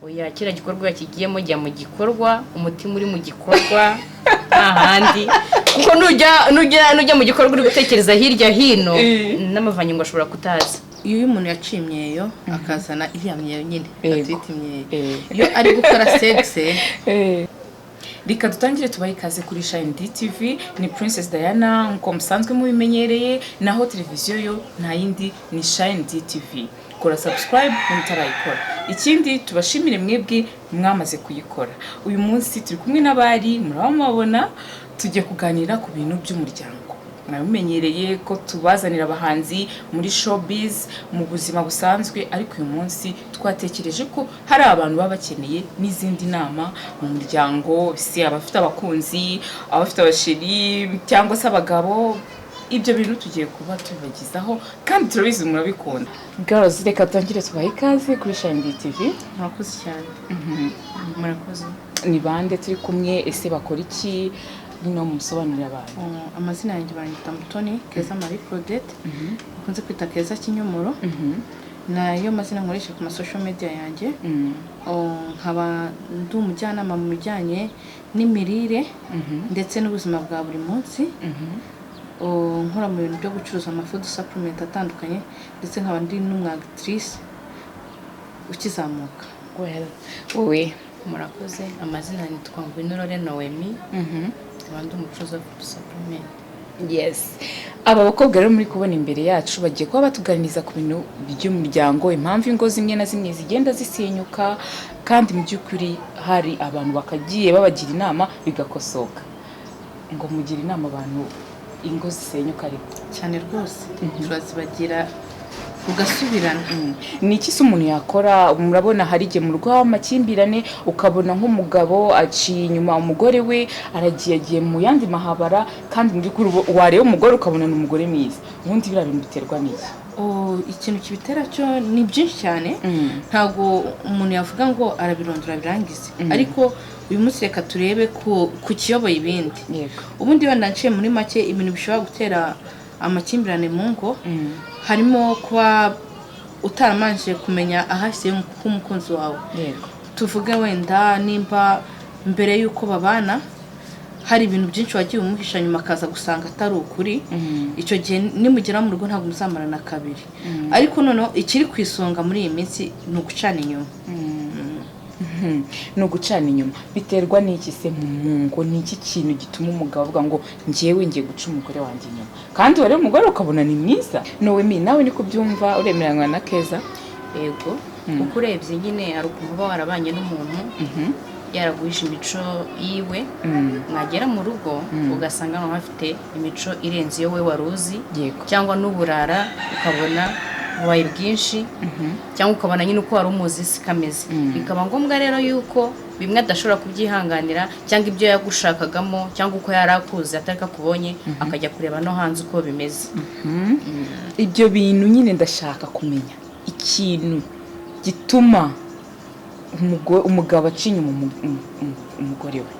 Oya, kiriya gikorwa yakigiyemo, jya mu gikorwa, umutima uri mu gikorwa, nta handi, kuko nujya mu gikorwa uri gutekereza hirya hino, n'amavangingo ashobora kutaza. Iyo umuntu yaciye imyeyo, akazana iriya myeyo nyine, atwita imyeyo, iyo ari gukora sex. Reka dutangire tubahe ikaze kuri Shine DTV. Ni Princess Diana nkuko musanzwe mubimenyereye, naho televiziyo yo nta yindi, ni Shine DTV. Kora subscribe mutarayikora. Ikindi, tubashimire mwebwe mwamaze kuyikora. Uyu munsi turi kumwe n'abari murabamubona, tugiye kuganira ku bintu by'umuryango. Mwabimenyereye ko tubazanira abahanzi muri showbiz, mu buzima busanzwe, ariko uyu munsi twatekereje ko hari abantu baba bakeneye n'izindi nama mu muryango, si abafite abakunzi, abafite abachéri cyangwa se abagabo. Ibyo bintu tugiye kuba tubibagezaho kandi turabizi murabikunda. Girls, reka dutangire tubahe ikaze kuri Shine TV. Murakoze cyane. Murakoze. Ni bande turi kumwe? Ese bakora iki? Nyine musobanurira abantu. Oh, amazina yanjye banyita Mutoni Keza Marie Claudette, bakunze kwita Keza Kinyomoro, nayo mazina nkoresha ku ma social media yanjye. Oh, nkaba ndi umujyanama mu bijyanye n'imirire ndetse n'ubuzima bwa buri munsi. Oh, nkora mu bintu byo gucuruza ama food supplement atandukanye, ndetse nkaba ndi n'umwactrice ukizamuka. Well, wowe? Murakoze. Amazina nitwa Ngwinurore Noemi, nkaba ndi umucuruzi wa food supplement. Yes, aba bakobwa rero muri kubona imbere yacu bagiye kuba batuganiriza ku bintu by'umuryango, impamvu ingo zimwe na zimwe zigenda zisenyuka, kandi mu by'ukuri hari abantu bakagiye babagira inama bigakosoka. Ngo mugire inama abantu ingo zisenyuka ariko? Cyane rwose, turazibagira ugasubirana. Ni iki se umuntu yakora? Murabona hari igihe mu rugo haba amakimbirane, ukabona nk'umugabo aciye inyuma umugore we, aragiye, agiye mu yandi mahabara, kandi mu by'ukuri wareba umugore ukabona ni umugore mwiza. Ubundi biriya bintu biterwa n'iki? Oh, ikintu kibitera cyo ni byinshi cyane, ntabwo umuntu yavuga ngo arabirondora birangize, ariko uyu munsi reka turebe ku kiyoboye ibindi. Ubundi wenda nciye muri make, ibintu bishobora gutera amakimbirane mu ngo harimo kuba utaramanje kumenya ahahise h'umukunzi wawe. Tuvuge wenda nimba mbere y'uko babana hari ibintu byinshi wagiye umuhisha, nyuma akaza gusanga atari ukuri, icyo gihe nimugera mu rugo ntabwo muzamarana kabiri. Ariko noneho ikiri ku isonga muri iyi minsi ni ugucana inyuma. Ni ugucana inyuma. Biterwa n'iki se mu ngo? Ni iki kintu gituma umugabo avuga ngo njyewe ngiye guca umugore wanjye inyuma, kandi wareba umugore ukabona ni mwiza? Noemi, nawe niko byumva? Uremeranywa na Keza? Yego, kuko urebye nyine hari ukuntu uba warabanye n'umuntu yaraguhishe imico yiwe, mwagera mu rugo ugasanga noneho afite imico irenze iyo we wari uzi, cyangwa n'uburara ukabona bubaye bwinshi, cyangwa ukabona nyine uko wari umuzi si kameze. Bikaba ngombwa rero yuko bimwe adashobora kubyihanganira, cyangwa ibyo yagushakagamo, cyangwa uko yari akuzi atari ko akubonye, akajya kureba no hanze uko bimeze. Ibyo bintu nyine ndashaka kumenya ikintu gituma umugabo aca inyuma umugore we.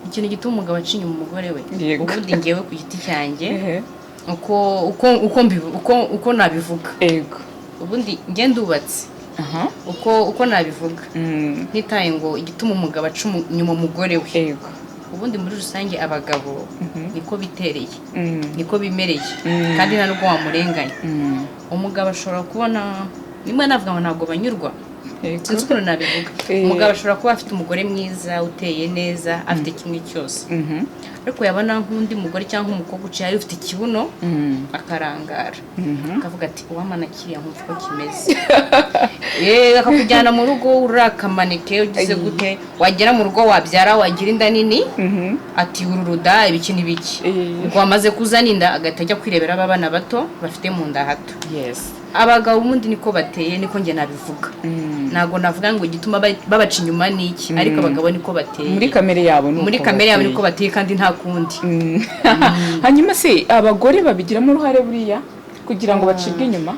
Ikintu gituma umugabo aca inyuma umugore we? Ubundi ngewe ku giti cyanjye, uko nabivuga, ubundi njye ndubatse, uko nabivuga, ntitaye ngo igituma umugabo aca inyuma umugore we, ubundi muri rusange abagabo niko bitereye, niko bimereye, kandi nta nubwo wamurenganya. Umugabo ashobora kubona, nimba navuga ngo ntabwo banyurwa, sinzi ukuntu nabivuga. Umugabo ashobora kuba afite umugore mwiza, uteye neza, afite kimwe cyose, ariko yabona nk'undi mugore cyangwa umukobwa uciye ari ufite ikibuno, akarangara, akavuga ati: "Uwamana kiriya nkumva uko kimeze." Akakujyana mu rugo urakamanike, ugize gute, wagera mu rugo wabyara, wagira inda nini, ati: "Ururuda ibiki n'ibiki." Ubwo wamaze kuzana inda, agahita ajya kwirebera aba bana bato bafite mu nda hato. Abagabo ubundi niko bateye, niko njye nabivuga. Ntabwo navuga ngo igituma babaca inyuma ni iki, ariko abagabo niko bateye. Muri kamere yabo ni Muri uko kamere yabo bateye. niko bateye, kandi nta kundi. Hanyuma se abagore babigiramo uruhare buriya kugira ngo bacibwe inyuma?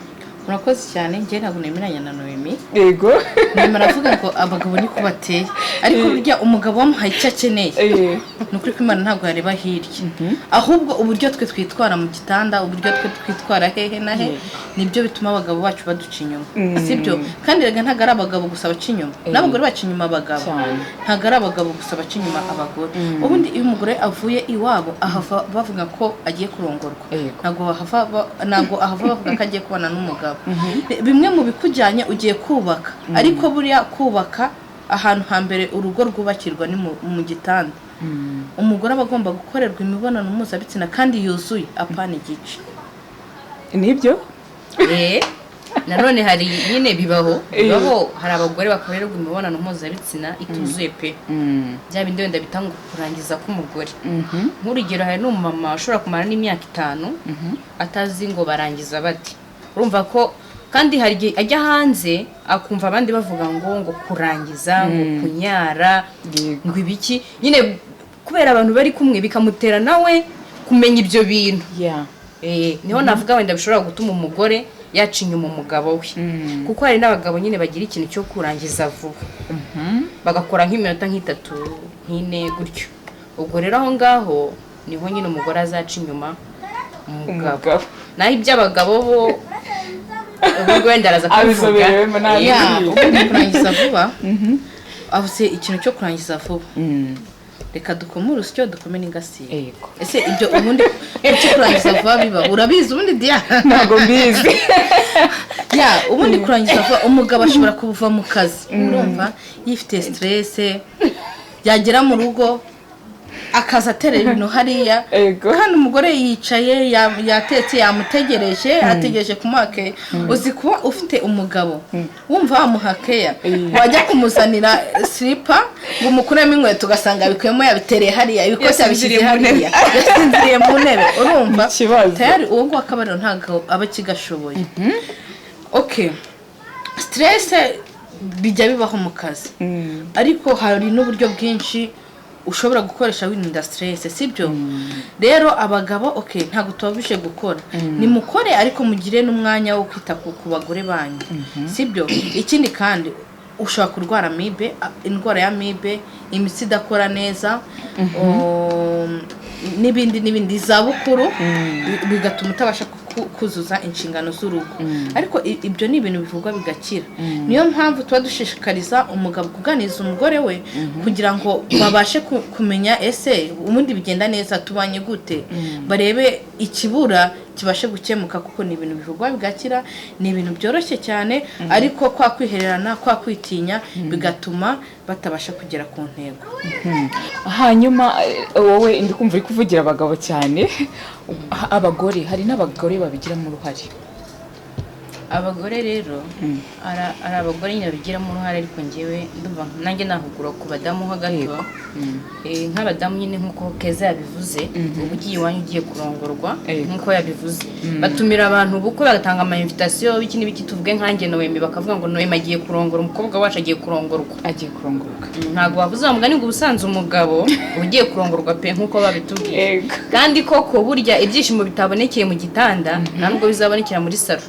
Murakoze cyane. Njye ntabwo nemeranya na Noemi. Noemi. Yego. Nyuma aravuga ngo abagabo niko bateye, ariko burya umugabo wamuhaye icyo akeneye, ni ukuri ko Imana ntabwo yareba hirya, ahubwo uburyo twe twitwara mu gitanda, uburyo twe twitwara hehe na he, nibyo bituma abagabo bacu baduca inyuma, sibyo? Kandi rega ntabwo ari abagabo gusa baca inyuma, n'abagore baca inyuma abagabo. Ntabwo ari abagabo gusa baca inyuma abagore. Ubundi iyo umugore avuye iwabo, ahava bavuga ko agiye kurongorwa. Ntabwo ahava bavuga ko agiye kubana n'umugabo. Bimwe mu bikujyanye, ugiye kubaka, ariko buriya kubaka, ahantu hambere urugo rwubakirwa ni mu gitanda. Umugore aba agomba gukorerwa imibonano mpuzabitsina kandi yuzuye, apana igice. Nibyo. Nanone hari nyine bibaho, bibaho, hari abagore bakorerwa imibonano mpuzabitsina ituzuye pe, bya bindi wenda bita ngo kurangiza k'umugore. Nk'urugero, hari n'umumama ushobora kumara n'imyaka 5 atazi ngo barangiza bate. Urumva ko kandi hari igihe ajya hanze akumva abandi bavuga ngo kurangiza, ngo kunyara, ngo ibiki nyine, kubera abantu bari kumwe, bikamutera nawe kumenya ibyo bintu. Niho navuga wenda bishobora gutuma umugore yaca inyuma umugabo we, kuko hari n'abagabo nyine bagira ikintu cyo kurangiza vuba, bagakora nk'iminota nk'itatu, nk'ine gutyo. Ubwo rero aho ngaho niho nyine umugore azaca inyuma umugabo. Umugabo. Naho iby'abagabo bo, ubwo wenda araza kubivuga. Abizoberewemo nabi. Ya, ubundi kurangiza vuba, avuze ikintu cyo kurangiza vuba, reka dukome urusyo, dukome n'ingasire. Ese ibyo ubundi kuki kurangiza vuba biba? Urabizi ubundi, Diya? Ntabwo mbizi. Ya, ubundi kurangiza vuba, umugabo ashobora kuva mu kazi, urumva yifite stress, yagera mu rugo akaza aterera ibintu hariya, kandi umugore yicaye, yatetse, yamutegereje, ategereje kumuha keya. Uzi kuba ufite umugabo wumva wamuha keya, wajya kumuzanira silipa ngo umukuremo inkweto, ugasanga abikuyemo yabitereye hariya, ibikosi yabishyize Yasinziriye mu ntebe. hariya, yasinziriye mu ntebe, urumva? Ikibazo. Tayari uwo nguwo akabariro ntabwo aba akigashoboye. Okay, stress bijya bibaho mu kazi, ariko hari n'uburyo bwinshi ushobora gukoresha wirinda stress, sibyo? Rero abagabo, okay, ntabwo tubabujije gukora, nimukore, ariko mugire n'umwanya wo kwita ku bagore banyu, sibyo? Ikindi kandi ushobora kurwara amibe, indwara ya amibe, imitsi idakora neza, n'ibindi n'ibindi, izabukuru, bigatuma utabasha kuzuza inshingano z'urugo. Ariko ibyo ni ibintu bivugwa bigakira. Niyo mpamvu tuba dushishikariza umugabo kuganiriza umugore we kugira ngo babashe kumenya ese ubundi bigenda neza, tubanye gute, barebe ikibura kibashe gukemuka, kuko ni ibintu bivugwa bigakira, ni ibintu byoroshye cyane. Ariko kwa kwihererana, kwa kwitinya, bigatuma batabasha kugera ku ntego. Hanyuma wowe ndi kumva uri kuvugira abagabo cyane. Abagore, hari n'abagore babigiramo uruhare. Abagore rero, ari abagore nyine babigiramo uruhare, ariko ngewe ndumva nanjye nahugura ku badamu ho gato. Nk'abadamu nyine, nk'uko Keza yabivuze, uba ugiye iwanyu ugiye kurongorwa. Nk'uko yabivuze, batumira abantu ubukwe, bagatanga ama invitation, biki n'ibiki. Tuvuge nkanjye Noemi, bakavuga ngo Noemi agiye kurongora, umukobwa wacu agiye kurongorwa. Agiye kurongorwa. Ntabwo wavuze wa mugani ngo ubusanzwe umugabo uba ugiye kurongorwa pe, nk'uko babitubwiye. Kandi koko burya ibyishimo bitabonekeye mu gitanda nta nubwo bizabonekera muri salo.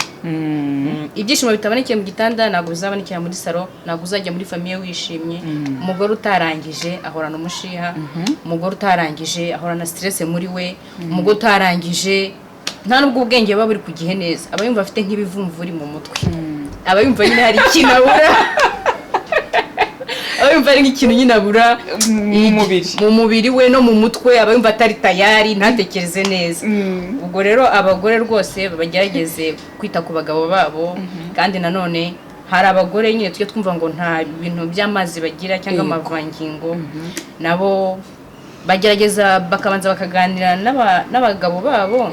Ibyishimo bitabonekeye mu gitanda ntabwo bizabonekera muri salo, ntabwo uzajya muri famille wishimye. Umugore utarangije ahorana umushiha, umugore utarangije ahorana stress muri we, umugore utarangije nta nubwo ubwenge buba buri ku gihe neza, aba yumva afite nk'ibivumvuri mu mutwe, aba yumva nyine hari ikintu abura, aba yumva ari nk'ikintu nyine abura mu mubiri. Mu mubiri we no mu mutwe, aba yumva atari tayari, ntatekereze neza. Ubwo rero abagore rwose bagerageze kwita ku bagabo babo. Kandi nanone hari abagore nyine tujya twumva ngo nta bintu by'amazi bagira cyangwa amavangingo, nabo bagerageza bakabanza bakaganira n'abagabo babo.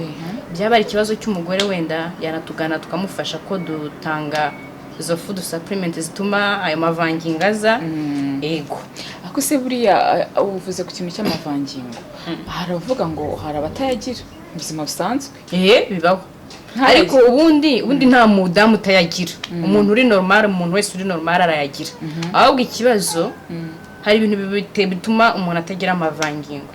Byaba ari ikibazo cy'umugore, wenda yanatugana tukamufasha, ko dutanga izo food supplement zituma ayo mavangingo aza. Yego. Ariko se buriya uvuze ku kintu cy'amavangingo, haravuga ngo hari abatayagira mu buzima busanzwe. Bibaho. Ntayagira. Ariko ubundi nta mudamu utayagira. Umuntu uri normal, umuntu wese uri normal arayagira. Ahubwo ikibazo Hari ibintu bituma umuntu atagira amavangingo.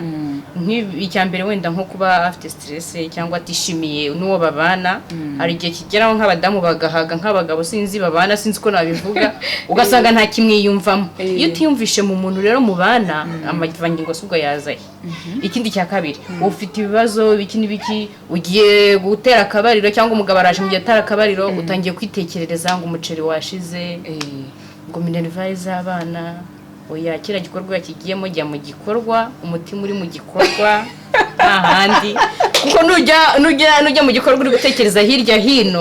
Icya mbere wenda nko kuba afite stress cyangwa atishimiye n'uwo babana. Hari igihe kigeraho nk'abadamu bagahaga, nk'abagabo sinzi babana, sinzi uko nabivuga, ugasanga nta kimwiyumvamo. Iyo utiyumvishe mu muntu rero mubana, amavangingo si ubwo yazaye. Ikindi cya kabiri, ufite ibibazo biki n'ibiki, ugiye gutera akabariro cyangwa umugabo araje mu gihe atera akabariro, utangiye kwitekerereza ngo umuceri washize, ngo minerval z'abana. Oya, kiriya gikorwa kigiyemo, jya mu gikorwa umutima uri mu gikorwa, nta handi, kuko nujya mu gikorwa uri gutekereza hirya hino,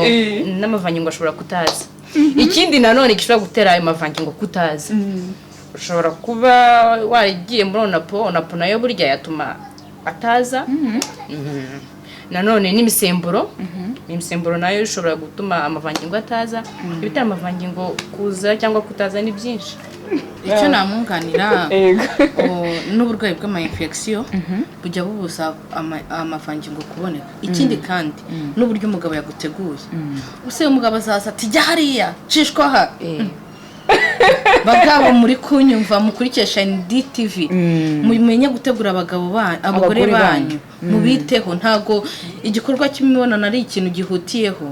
n'amavangingo ashobora kutaza. Ikindi nanone gishobora gutera ayo mavangingo kutaza, ushobora kuba waragiye muri onapo. Onapo nayo burya yatuma ataza. Nanone n'imisemburo nayo ishobora gutuma amavangingo ataza. Ibitera amavangingo kuza cyangwa kutaza ni byinshi. Icyo namwunganira, n'uburwayi bw'ama-infection bujya bubuza amavangingo kuboneka. Ikindi kandi n'uburyo umugabo yaguteguye. Use umugabo azaza ati: "Jya hariya, cishwa aha." Bagabo muri kunyumva, mukurikiye Shine DTV, mumenye gutegura abagabo banyu, abagore Abagore banyu, mubiteho. Ntago igikorwa cy'imibonano ari ikintu gihutiyeho.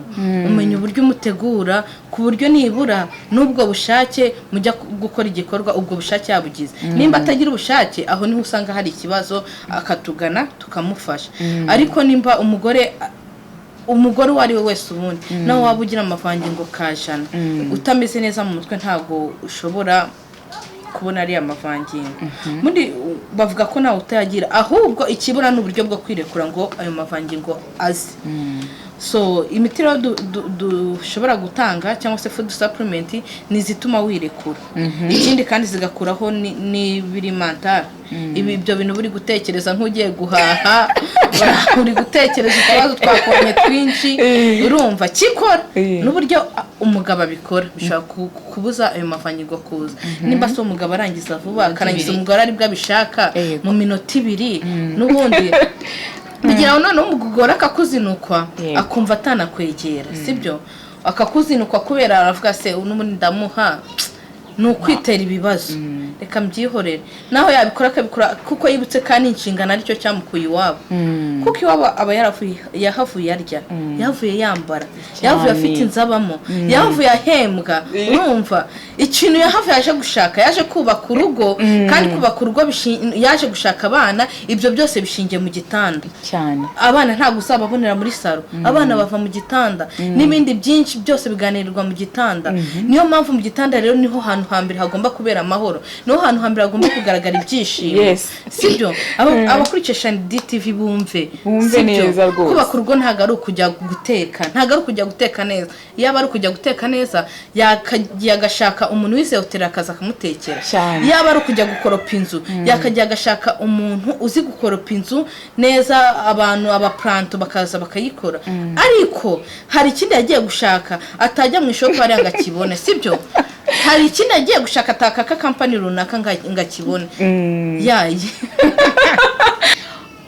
Umenya uburyo umutegura ku buryo nibura n'ubwo bushake mujya gukora igikorwa, ubwo bushake yabugize. Nimba atagira ubushake, aho niho usanga hari ikibazo, akatugana tukamufasha. Ariko nimba umugore uwo ari we wese, ubundi nawe waba ugira amavangingo kajana, utameze neza mu mutwe, ntabwo ushobora kubona ariya mavangingo. Ubundi bavuga ko nawe utayagira, ahubwo ikibura ni uburyo bwo kwirekura ngo ayo mavangingo aze. So imiti rero dushobora gutanga cyangwa se food supplement ni izituma wirekura. Ikindi kandi zigakuraho n'ibiri mental, ibi ibyo bintu buri gutekereza nk'ugiye guhaha, uri gutekereza utubazo twakubonye twinshi. Urumva kikora n'uburyo umugabo abikora bishobora kubuza ayo mavangingo kuza. Nimba se umugabo arangiza vuba, akarangiza umugore aribwo abishaka mu minota 2, n'ubundi kugira ngo noneho umugore akakuzinukwa, akumva atanakwegera, sibyo? Akakuzinukwa kubera aravuga: "Se n'ubundi ndamuha, ni ukwitera ibibazo, reka mbyihorere." Naho yabikora, akabikora kuko yibutse kandi inshingano aricyo cyamukuye iwabo, kuko iwabo aba yaravuye, yahavuye arya, yahavuye yambara, yahavuye afite inzu abamo, yahavuye ahembwa. Urumva ikintu yahavuye yaje gushaka, yaje kubaka urugo, kandi kubaka urugo yaje gushaka abana, ibyo byose bishingiye mu gitanda. Abana ntabwo uzababonera muri salo, abana bava mu gitanda, n'ibindi byinshi byose biganirirwa mu gitanda. Niyo mpamvu mu gitanda rero niho hantu hambere hagomba kubera amahoro, niho hantu hambere hagomba kugaragara ibyishimo. Sibyo? Abakurikiye Shine DTV bumve. Bumve Sibyo? neza rwose. Kubaka urugo ntabwo ari ukujya guteka, ntabwo ari ukujya guteka neza. Yaba ari ukujya guteka neza, yakagiye agashaka umuntu wize hoteli akaza akamutekera. Yaba ari ukujya gukoropa inzu, yakajya agashaka umuntu uzi gukoropa inzu neza, abantu abapuranto bakaza bakayikora. Ariko hari ikindi yagiye gushaka atajya mu ishopu hariya ngo akibone, sibyo? Hari ikindi yagiye gushaka atakaka kampani runaka ngo akibone yaye.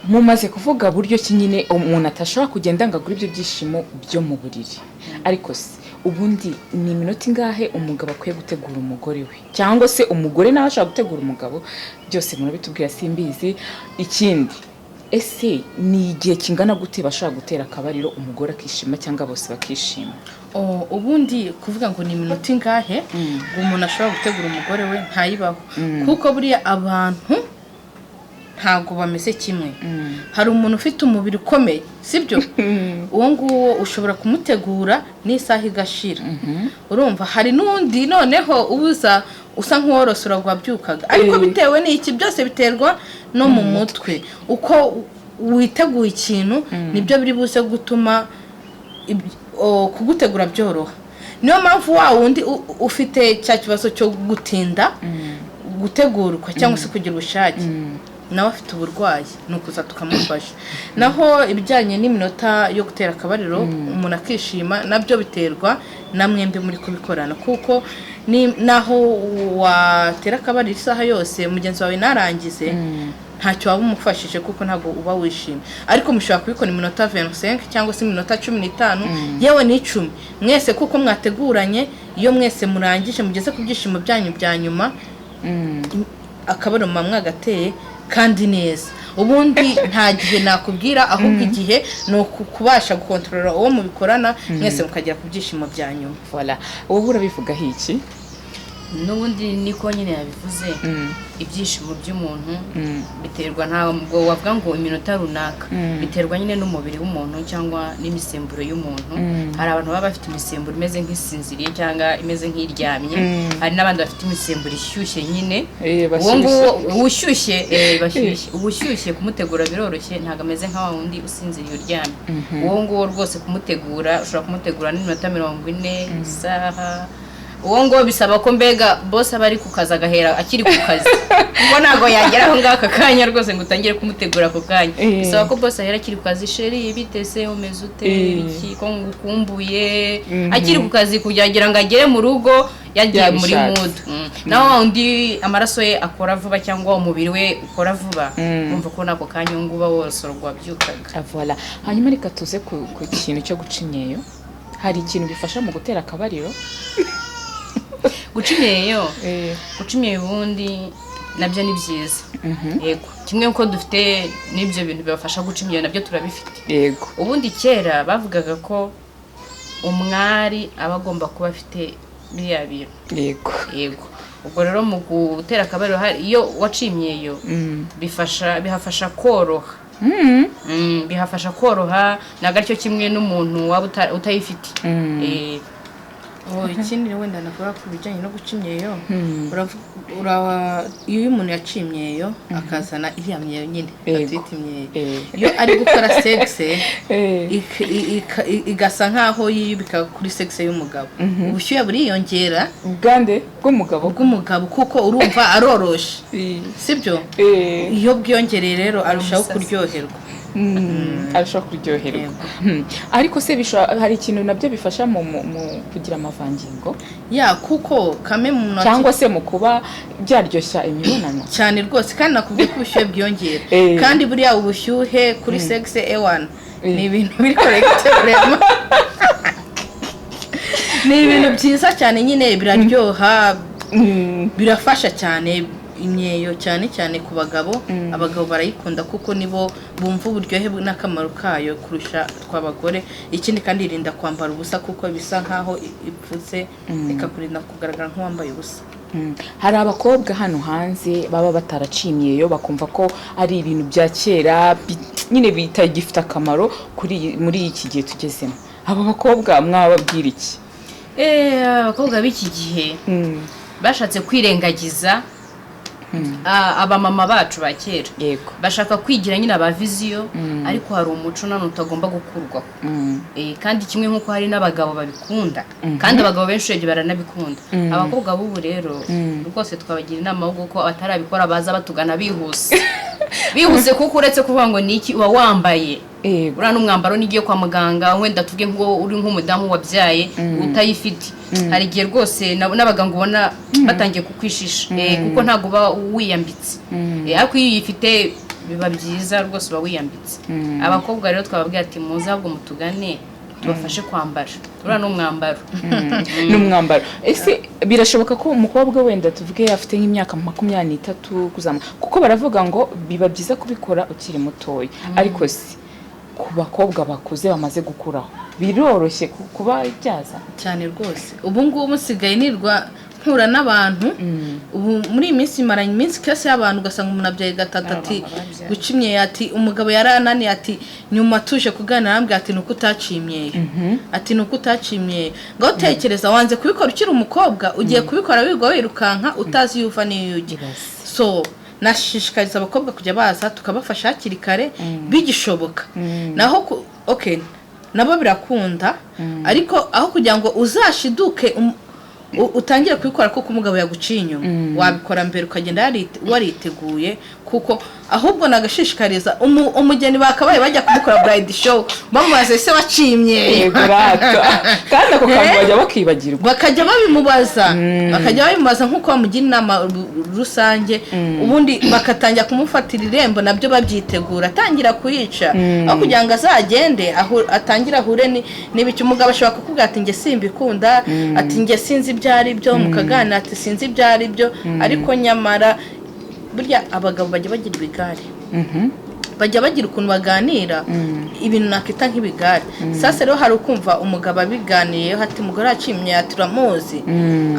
Mumaze kuvuga buryo ki nyine umuntu atashobora kugenda ngo agure ibyo byishimo byo mu buriri. Ariko se ubundi ni iminota ingahe umugabo akwiye gutegura umugore we, cyangwa se umugore nawe ashobora gutegura umugabo? Byose murabitubwira, simbizi. Ikindi, ese ni igihe kingana gute bashobora gutera akabariro umugore akishima cyangwa bose bakishima? Oh, ubundi kuvuga ngo ni iminota ingahe ngo umuntu ashobora gutegura umugore we, ntayibaho, kuko buriya abantu ntabwo bameze kimwe. Hari umuntu ufite umubiri ukomeye, sibyo? Uwo nguwo ushobora kumutegura n'isaha igashira. Urumva hari n'undi noneho ubuza usa nk'uworose wabyukaga. Ariko bitewe n'iki? Byose biterwa no mu mutwe. Uko witeguye ikintu nibyo biri buze gutuma kugutegura byoroha. Niyo mpamvu wa wundi ufite cya kibazo cyo gutinda gutegurwa cyangwa se kugira ubushake, nawe afite uburwayi, ni ukuza tukamufasha. Naho ibijyanye n'iminota yo gutera akabariro umuntu akishima, nabyo biterwa na mwembi muri kubikorana, kuko naho watera akabariro isaha yose, mugenzi wawe narangize, ntacyo waba umufashije, kuko ntabwo uba wishimye. Ariko mushobora kubikora iminota 25 cyangwa se iminota 15, yewe n'10, mwese kuko mwateguranye. Iyo mwese murangije, mugeze ku byishimo byanyu bya nyuma. Akabariro muba mwagateye kandi neza. Ubundi nta gihe nakubwira, ahubwo igihe ni ukubasha gukontorora uwo mubikorana, mwese mukagera ku byishimo bya nyuma. Voilà, wowe urabivugaho iki? N'ubundi niko nyine yabivuze, ibyishimo by'umuntu biterwa, ntabwo wavuga ngo iminota runaka, biterwa nyine n'umubiri w'umuntu cyangwa n'imisemburo y'umuntu. Hari abantu baba bafite imisemburo imeze nk'isinziriye cyangwa imeze nk'iryamye, hari n'abandi bafite imisemburo ishyushye nyine. Uwo Bashyushye. nguwo ushyushye, bashyushye, ubushyushye kumutegura biroroshye, ntabwo ameze nka wa wundi usinziriye uryamye. Uwo nguwo rwose kumutegura, ushobora kumutegura n'iminota 40, isaha. Uwo nguwo bisaba ko mbega boss aba ari ku kazi, agahera akiri ku kazi, kuko ntabwo yagera aho ngaho aka kanya rwose ngo utangire kumutegura ako kanya. Bisaba ko boss ahera akiri ku kazi: "Chéri, bitese, umeze ute? Biki, ko ngukumbuye?" Akiri ku kazi, kugira ngo agere mu rugo yagiye muri Yabishatse. mood. Naho wa wundi amaraso ye akora vuba cyangwa umubiri we ukora vuba, wumva ko n'ako kanya uwo nguwo wose wabyukaga. Ah, voilà. Hanyuma reka tuze ku kintu cyo guca imyeyo. Hari ikintu bifasha mu gutera akabariro? Guca imyeyo, guca imyeyo ubundi nabyo ni byiza, yego. Kimwe uko dufite n'ibyo bintu bibafasha guca imyeyo, nabyo turabifite. Ubundi kera bavugaga ko umwari aba agomba kuba afite biriya bintu. Yego, ubwo rero mu gutera akabariro iyo waciye imyeyo bifasha, bihafasha koroha. Bihafasha koroha, ntabwo aricyo kimwe n'umuntu waba utayifite. Oh, ikindi wenda navuga ku bijyanye no guca imyeyo, iyo umuntu yaciye imyeyo akazana iriya myeyo nyine, atwita imyeyo, iyo ari gukora sexe, igasa nkaho yiyubika kuri sexe y'umugabo, ubushyuhe buriyongera. Bwande? Bw'umugabo? Bw'umugabo, kuko urumva aroroshe, sibyo? Iyo bwiyongereye rero arushaho Umusasa. kuryoherwa. Arushaho kuryoherwa. Ariko se hari ikintu nabyo bifasha mu kugira amavangingo? Ya, kuko kame mu muntu Cyangwa se mu kuba byaryoshya imibonano? Cyane rwose, kandi nakubwiye ko ubushyuhe bwiyongera. Kandi buriya ubushyuhe kuri sexe, ewana, ni ibintu biri correct vraiment, ni ibintu byiza cyane nyine, biraryoha, birafasha cyane imyeyo, cyane cyane ku bagabo. Abagabo barayikunda kuko nibo bumva uburyohe n'akamaro kayo kurusha tw'abagore. Ikindi kandi irinda kwambara ubusa, kuko bisa nkaho ipfutse, ikakurinda kugaragara nk'uwambaye ubusa. Hari abakobwa hano hanze baba bataraciye imyeyo, bakumva ko ari ibintu bya kera, nyine bitagifite akamaro muri iki gihe tugezemo. Abo bakobwa mwababwira iki? Abakobwa b'iki gihe bashatse kwirengagiza abamama bacu ba kera, bashaka kwigira nyine aba vision, ariko hari umuco none utagomba gukurwaho. Kandi kimwe nk'uko hari n'abagabo babikunda, kandi abagabo benshi urebye baranabikunda. Abakobwa b'ubu rero rwose twabagira inama yo ko abatarabikora baza batugana bihuse bihuse, kuko uretse kuvuga ngo ni iki uba wambaye, uriya n'umwambaro n'igiye kwa muganga, wenda tuvuge ngo uri nk'umudamu wabyaye utayifite, hari igihe rwose n'abaganga ubona batangiye kukwishisha, kuko ntabwo uba wiyambitse. Ariko iyo uyifite biba byiza rwose, uba wiyambitse. Abakobwa rero twababwira ati: "Muze ahubwo mutugane tubafashe kwambara, uriya ni umwambaro." Ni umwambaro. Ese birashoboka ko umukobwa, wenda tuvuge afite nk'imyaka 23 kuzamuka, kuko baravuga ngo biba byiza kubikora ukiri mutoya, ariko si ku bakobwa bakuze bamaze gukuraho biroroshye kuba byaza? Cyane rwose. Ubu ngubu nsigaye nirwa mpura n'abantu ubu muri iyi minsi, maranye iminsi case y'abantu, ugasanga umuntu abyaye gatatu, ati N'abamama babyaye. guca imyeyo, ati umugabo yarananiye, ati nyuma tuje kuganira arambwira ati nuko utaciye imyeyo, ati nuko utaciye imyeyo. Ngaho utekereza, wanze kubikora ukiri umukobwa, ugiye kubikora wirirwa wirukanka utazi iyo uva n'iyo ujya. Ibaze. So nashishikariza abakobwa kujya baza tukabafasha hakiri kare bigishoboka. Naho okay, nabo birakunda, ariko aho kugira ngo uzashiduke utangire kubikora kuko umugabo yaguciye inyuma, wabikora mbere ukagenda wariteguye. Kuko ahubwo nagashishikariza umugeni bakabaye bajya kumukora bride shower, bamubaza: "Ese waciye imyeyo?" Yego rata, kandi ako kantu bajya bakibagirwa. Bakajya babimubaza, bakajya babimubaza nk'uko bamugira inama rusange, ubundi bakatangira kumufatira irembo nabyo babyitegura, atangira kuyica, aho kugira ngo azagende atangire ahure n'ibiki. Umugabo ashobora kukubwira ati: "Njye simbikunda," ati: "Njye sinzi ibyo ari byo," mukaganira, ati: "Sinzi ibyo ari byo," ariko nyamara Burya abagabo bajya bagira ibigare, bajya bagira ukuntu baganira ibintu nakita nk'ibigare. Sasa rero hari ukumva umugabo abiganiyeho ati umugore yacimye, ati uramuzi,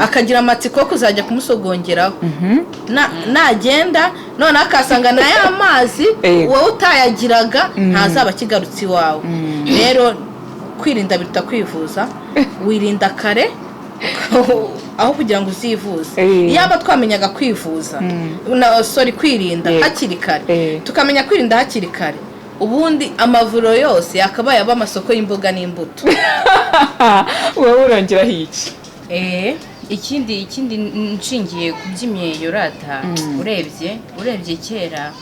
akagira amatsiko yo kuzajya kumusogongeraho. Nagenda noneho akasanga na ya mazi wowe utayagiraga ntazaba akigarutse iwawe. Rero kwirinda biruta kwivuza. Wirinda kare aho kugira ngo uzivuze. Iyaba twamenyaga kwivuza, sorry, kwirinda hakiri kare, tukamenya kwirinda hakiri kare, ubundi amavuriro yose yakabaye aba amasoko y'imboga n'imbuto. Wowe urongeraho iki? Ikindi nshingiye ku by'imyeyo rata, urebye kera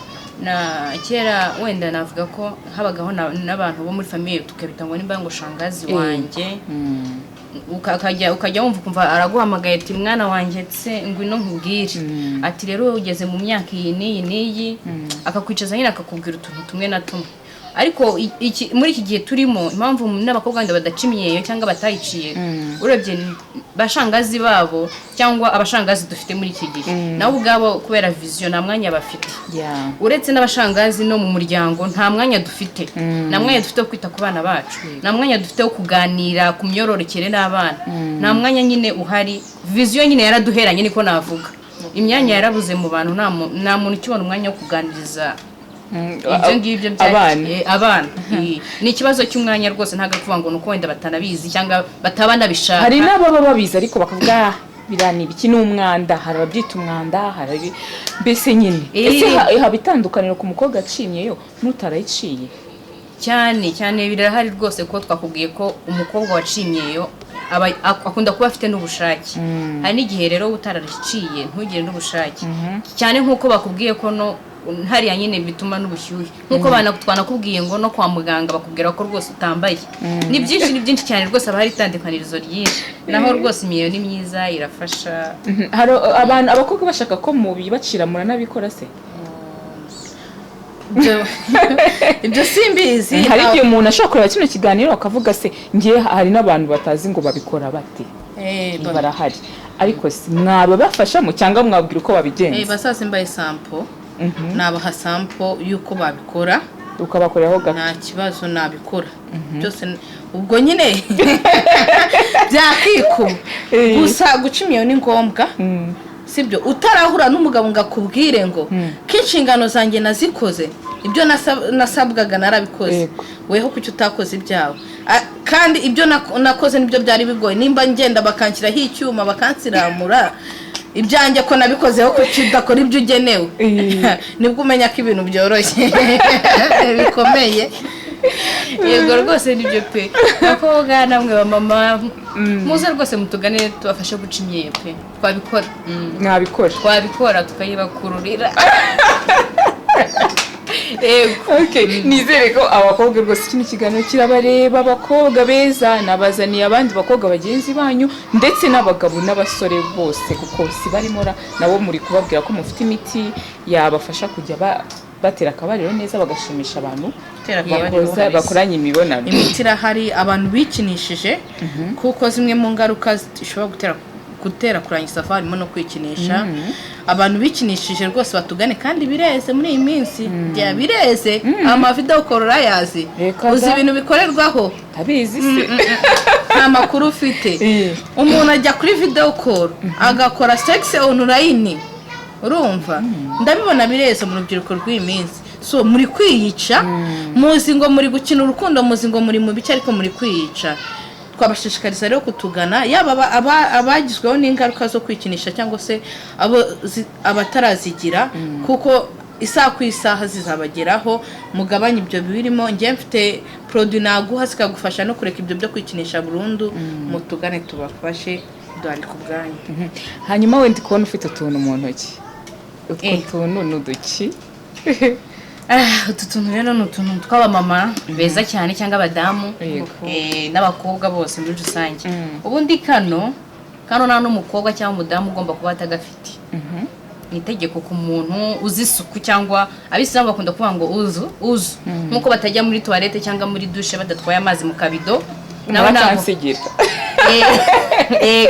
na kera, wenda navuga ko habagaho n'abantu bo muri famille, tukabita ngo nimba ngo shangazi wanjye, ukajya wumva ukumva araguhamagaye ati mwana wanjye se, ngwino nkubwire, ati rero ugeze mu myaka iyi n'iyi n'iyi, akakwicaza nyine akakubwira utuntu tumwe na tumwe. Ariko muri iki gihe turimo, impamvu n'abakobwa wenda badaca imyeyo cyangwa batayiciye, urebye bashangazi babo cyangwa abashangazi dufite muri iki gihe, nabo ubwabo kubera vision nta mwanya bafite. Uretse n'abashangazi, no mu muryango nta mwanya dufite, nta mwanya dufite wo kwita ku bana bacu, nta mwanya dufite wo kuganira ku myororokere n'abana, nta mwanya nyine uhari. Vision nyine yaraduheranye, niko navuga. Imyanya yarabuze mu bantu, nta muntu ukibona umwanya wo kuganiriza ibyo ngibyo abana. Abana. Ni ikibazo cy'umwanya rwose, ntabwo ari ukuvuga ngo ni uko wenda batanabizi cyangwa bataba banabishaka. Hari n'ababa babizi ariko bakavuga: "Ah, biriya ni ibiki, ni umwanda." Hari ababyita umwanda, hari mbese nyine. Ese haba itandukaniro ku mukobwa acimyeyo n'utarayiciye? Cyane cyane, birahari rwose, ko twakubwiye ko umukobwa wacimyeyo aba akunda kuba afite n'ubushake. Hari n'igihe rero utarariciye ntugire n'ubushake cyane, nk'uko bakubwiye ko no hariya nyine bituma n'ubushyuhe, nk'uko twanakubwiye ngo no kwa muganga bakubwira ko rwose utambaye. Ni byinshi, ni byinshi cyane rwose, haba hari itandukanirizo ryinshi. Naho rwose imyeyo ni myiza, irafasha. Hari abantu, abakobwa bashaka ko mubibacira, muranabikora se? Ibyo simbizi. Hari igihe umuntu ashobora kureba kino kiganiro akavuga se ngiye, hari n'abantu batazi ngo babikora bate. Barahari, ariko si mwaba bafashamo cyangwa mwabwira uko babigenza? Bazaze mbaye sample, nabaha sample y'uko babikora. Ukabakoreraho gato. Nta kibazo, nabikora byose, ubwo nyine byakikuba. Gusa guca imyeyo ni ngombwa, sibyo? Utarahura n'umugabo ngo akubwire ngo ko inshingano zanjye nazikoze, ibyo nasabwaga narabikoze, weho kuki utakoze ibyawe? Kandi ibyo nakoze nibyo byari bigoye. Nimba ngenda bakanshyiraho icyuma bakansiramura, ibyanjye ko nabikozeho, kuki udakora ibyo ugenewe? Nibwo umenya ko ibintu byoroshye bikomeye. Yego rwose, nibyo pe. Bakobwa namwe ba mama, muze rwose mutugane tubafashe guca imyeyo pe, twabikora. Mwabikora? Twabikora, tukayibakururira, yego. Okay, nizere ko abakobwa rwose kino kiganiro kirabareba. Abakobwa beza, nabazaniye abandi bakobwa bagenzi banyu, ndetse n'abagabo n'abasore bose, kuko si barimo nabo muri kubabwira ko mufite imiti yabafasha kujya batera akabariro neza, bagashimisha abantu Gutera akabariro kabisa. Bakoranye imibonano. Imiti irahari. Abantu bikinishije, kuko zimwe mu ngaruka zishobora gutera kurangiza vuba harimo no kwikinisha. Abantu bikinishije rwose batugane, kandi bireze muri iyi minsi, bya bireze, ama video call urayazi? Reka Uzi da. ibintu bikorerwaho? Abizi se? Nta makuru ufite. Umuntu ajya kuri video call agakora sex online, urumva? Ndabibona bireze mu rubyiruko rw'iyi minsi. So muri kwiyica, muzi ngo muri gukina urukundo, muzi ngo muri mu bice, ariko muri kwiyica. Twabashishikariza rero kutugana, yaba abagizweho n'ingaruka zo kwikinisha cyangwa se abo abatarazigira, kuko isaha ku isaha zizabageraho. Mugabanye ibyo birimo. Njye mfite produit naguha zikagufasha no kureka ibyo byo kwikinisha burundu. Mutugane tubafashe, duhari ku bwanyu. Hanyuma wenda kubona ufite utuntu mu ntoki, utwo tuntu ni uduki? Utu tuntu rero ni utuntu tw'abamama beza cyane cyangwa abadamu, n'abakobwa bose muri rusange. Ubundi kano nta n'umukobwa cyangwa umudamu ugomba kuba atagafite. Ni itegeko ku muntu uzi isuku, cyangwa abisilamu bakunda kuvuga ngo uzu uzu, nk'uko batajya muri toilette cyangwa muri douche badatwaye amazi mu kabido, nabo ntabwo Murakansigira.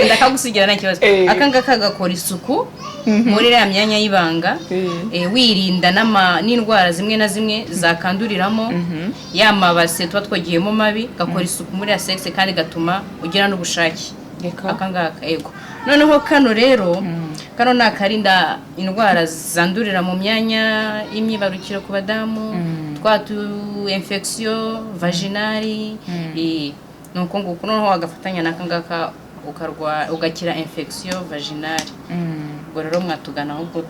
Ndakagusigira nta kibazo. Aka ngaka gakora isuku muri iriya myanya y'ibanga, wirinda n'indwara zimwe na zimwe zakanduriramo, ya mabase tuba twogeyemo mabi. Gakora isuku muri ya sexe kandi gatuma ugira n'ubushake. Reka. Aka ngaka, yego. Noneho kano rero, kano ni akarinda indwara zandurira mu myanya y'imyibarukiro ku badamu, twa tu infection vaginale. Ni uko nguko. Noneho wagafatanya n'aka ngaka ugakira infection vaginale. Ubwo rero mwatugana ahubwo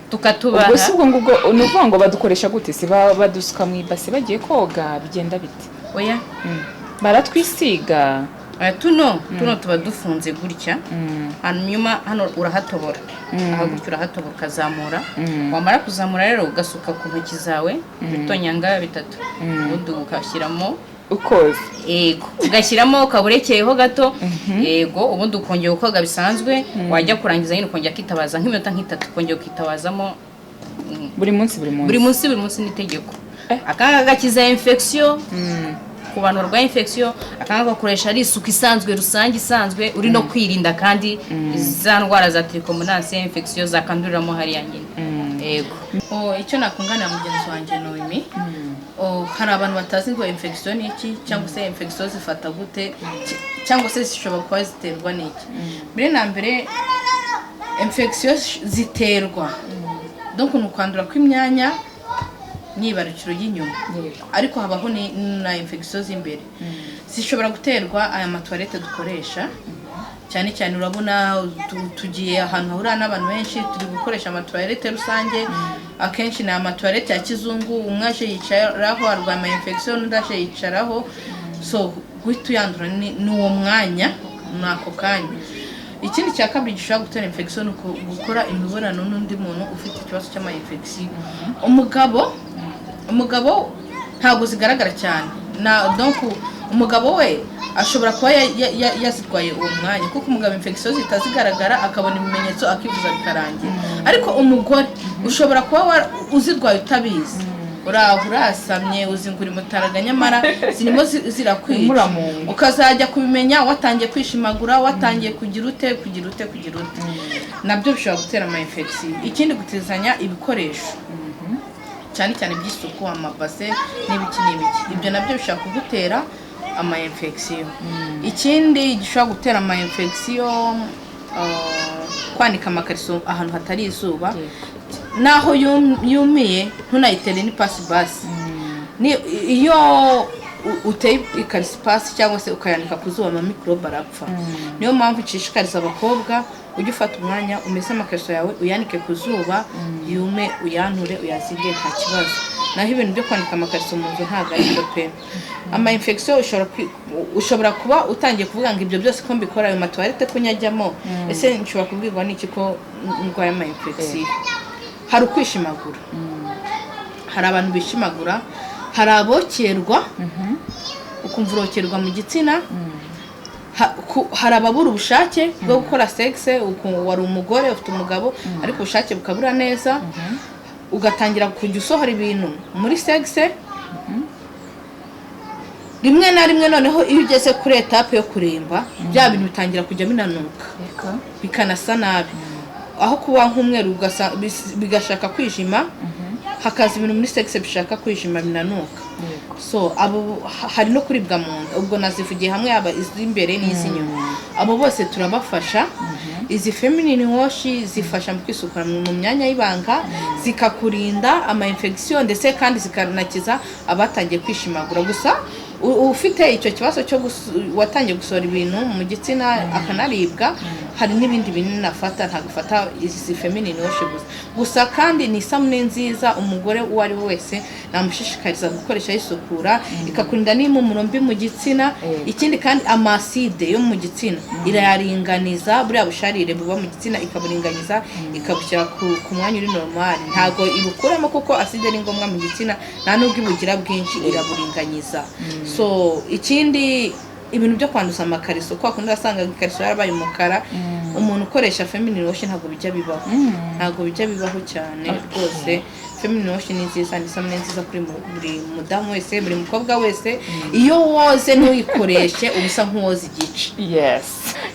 tukatubaha. Ubwo si ubwo ngubwo, ni ukuvuga ngo badukoresha gute se? Badusuka mu ibase bagiye koga, bigenda bite? Oya. Baratwisiga? Tuno tuba dufunze gutya. Hanyuma hano urahatobora, aha gutya urahatobora ukazamura. Wamara kuzamura rero ugasuka ku ntoki zawe ibitonyanga bitatu, ubundi ugashyiramo. Ukoze? Yego, ugashyiramo ukaba urekeyeho gato, yego. Ubundi ukongera ukoga bisanzwe. Wajya kurangiza nyine ukongera ukitabaza nk'iminota nk'itatu, ukongera ukitabazamo. Buri munsi, buri munsi? Buri munsi, buri munsi ni itegeko. Aka ngaka gakiza infection ku bantu barwaye infection. Aka ngaka gakoresha ari isuku isanzwe rusange isanzwe, uri no kwirinda kandi za ndwara za trichomonas, infection zakanduriramo hariya nyine, yego. Oh, icyo nakunganira mugenzi wanjye Noemi, oh, hari abantu batazi ngo infection ni iki, cyangwa se infection zifata gute, cyangwa se zishobora kuba ziterwa n'iki. Mbere na mbere infection ziterwa, donc ni ukwandura kw'imyanya myibarukiro y'inyuma. Ariko habaho na infection z'imbere zishobora guterwa aya matoilette dukoresha cyane cyane. Urabona tugiye ahantu hahurira n'abantu benshi, turi gukoresha amatoilette rusange. Akenshi ni amatoilette ya kizungu, umwe aje yicaraho arwaye ama infection, undi aje yicaraho. So guhita uyandura ni uwo mwanya, ni ako kanya. Ikindi cya kabiri gishobora gutera infection ni gukora imibonano n'undi muntu ufite ikibazo cy'ama infection. Umugabo ntabwo zigaragara cyane na donc umugabo we ashobora kuba yazirwaye uwo mwanya, kuko umugabo infection zihita zigaragara, akabona ibimenyetso, akivuza bikarangira. Ariko umugore ushobora kuba uzirwaye utabizi, uraho urasamye uzingura imutaraga, nyamara zirimo zirakwica. Muramunga. Ukazajya kubimenya watangiye kwishimagura, watangiye kugira ute, kugira ute, kugira ute. Nabyo bishobora gutera ama infection. Ikindi, gutizanya ibikoresho cyane cyane by'isuku, amabase n'ibiki n'ibiki, ibyo nabyo bishobora kugutera ama infection. Ikindi gishobora gutera ama infection, kwanika amakariso ahantu hatari izuba, naho yumiye ntunayitere n'ipasi basi. Ni iyo uteye ikariso ipasi cyangwa se ukayanika ku zuba, amamikorobe arapfa. Niyo mpamvu nshishikariza abakobwa, ujye ufata umwanya umese amakariso yawe, uyanike ku zuba yume, uyanure, uyazige, nta kibazo. Naho ibintu byo kwanika amakariso mu nzu ntabwo ari byo pe. Ama infection ushobora kuba utangiye kuvuga ngo ibyo byose ko mbikora, ayo matoilette ko nyajyamo, ese nshobora kubwirwa n'iki ko ndwaye ama infection? Hari ukwishimagura, hari abantu bishimagura, hari abokerwa, ukumva urokerwa mu gitsina. Hari ababura ubushake bwo gukora sexe. Wari umugore ufite umugabo, ariko ubushake bukabura neza, ugatangira kujya usohora ibintu muri sexe rimwe na rimwe. Noneho iyo ugeze kuri étape yo kuremba, bya bintu bitangira kujya binanuka, bikanasa nabi. Aho kuba nk'umweru bigashaka kwijima, hakaza ibintu muri sexe bishaka kwijima, binanuka. So abo hari no kuribwa mu nda. Ubwo nazivugiye hamwe, yaba iz'imbere n'iz'inyuma. Abo bose turabafasha. Izi feminine wash zifasha mu kwisukura mu myanya y'ibanga, zikakurinda ama infection, ndetse kandi zikanakiza abatangiye kwishimagura. Gusa ufite icyo kibazo cyo watangiye gusohora ibintu mu gitsina akanaribwa, hari n'ibindi binini afata, ntabwo afata izi feminine wash gusa. Gusa kandi ni isabune nziza, umugore uwo ari we wese namushishikariza gukoresha yisukura, ikakurinda n'impumuro mbi mu gitsina. Ikindi kandi ama acide yo mu gitsina irayaringaniza, buriya busharire buba mu gitsina ikaburinganiza, ikabushyira ku mwanya uri normal. Ntabwo ibukuramo kuko acide ni ngombwa mu gitsina, nta nubwo ibugira bwinshi, iraburinganiza. So ikindi, ibintu byo kwanduza amakariso, kwa kundi wasanga ikariso yarabaye umukara, umuntu ukoresha feminine wash ntabwo bijya bibaho, ntabwo bijya bibaho cyane rwose. Feminine wash ni nziza, ni isabune nziza kuri buri mudamu wese, buri mukobwa wese. Iyo woze ntuyikoreshe, uba usa nk'uwoza igice. Yes,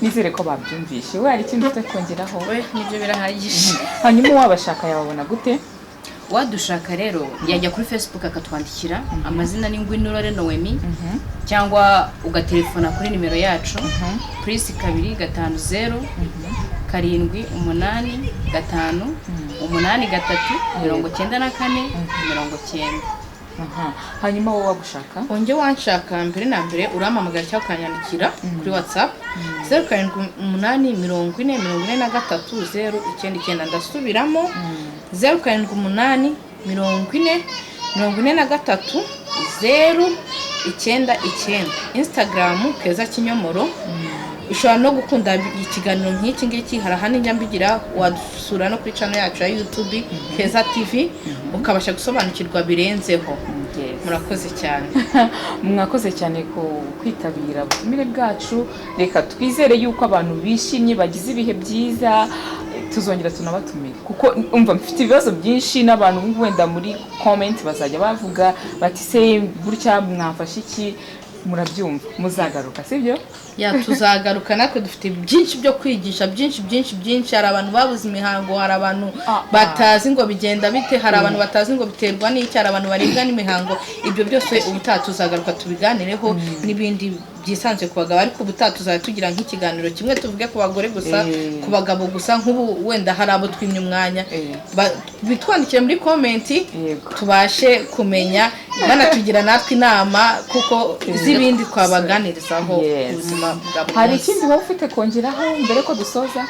nizere ko babyumvishe. We, hari ikindi ufite kongeraho? We, nibyo birahagije. Hanyuma uwabashaka yababona gute? Wadushaka rero yajya kuri Facebook akatwandikira, amazina ni Ngwinurore Noemi, cyangwa ugatelefona kuri nimero yacu +250 785 83 94 90. Aha. Hanyuma wowe wagushaka? Wonge wanshaka, mbere na mbere urampamagara cyangwa ukanyandikira kuri WhatsApp, 0784043099. Ndasubiramo, 0784043099. Instagram, Keza Kinyomoro. Ushobora no gukunda ikiganiro nk'iki ngiki, hari ahandi njya mbigira. Wadusura no kuri channel yacu ya YouTube, Keza TV, ukabasha gusobanukirwa birenzeho. Murakoze cyane. Mwakoze cyane ku kwitabira ubutumire bwacu. Reka twizere yuko abantu bishimye, bagize ibihe byiza. Tuzongera tunabatumire, kuko umva mfite ibibazo byinshi, n'abantu wenda muri comment bazajya bavuga bati: "Se gutya mwafashe iki?" Murabyumva, muzagaruka, sibyo? Ya, tuzagaruka. Natwe dufite byinshi byo kwigisha, byinshi, byinshi, byinshi. Hari abantu babuze imihango, hari abantu batazi ngo bigenda bite, hari abantu batazi ngo biterwa n'iki, hari abantu baribwa n'imihango. Ibyo byose ubutaha tuzagaruka tubiganireho, n'ibindi byisanzuye ku bagabo. Ariko ubutaha tuzajya tugira nk'ikiganiro kimwe tuvuge ku bagore gusa, ku bagabo gusa. Nk'ubu wenda hari abo twimye umwanya. Bitwandikire muri comment, tubashe kumenya, banatugira natwe inama kuko z'ibindi twabaganirizaho ubuzima bwa buri Hari munsi. ikindi waba ufite kongeraho mbere ko dusoza?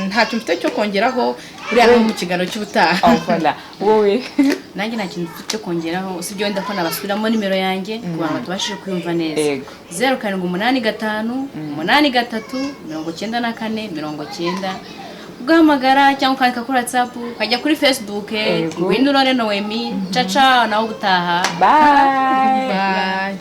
Ntacyo mfite cyo kongeraho, buriya no mu kiganiro cy'ubutaha. Oh, voilà. Wowe? Nanjye nta kintu mfite cyo kongeraho, usibye wenda ko nabasubiramo nimero yanjye ku bantu batabashije kuyumva neza. 0785839490. Ugahamagara cyangwa ukandika kuri WhatsApp, ukajya kuri Facebook. Ngwino Urore Noemi. Caca nawe ubutaha. Bye. Bye.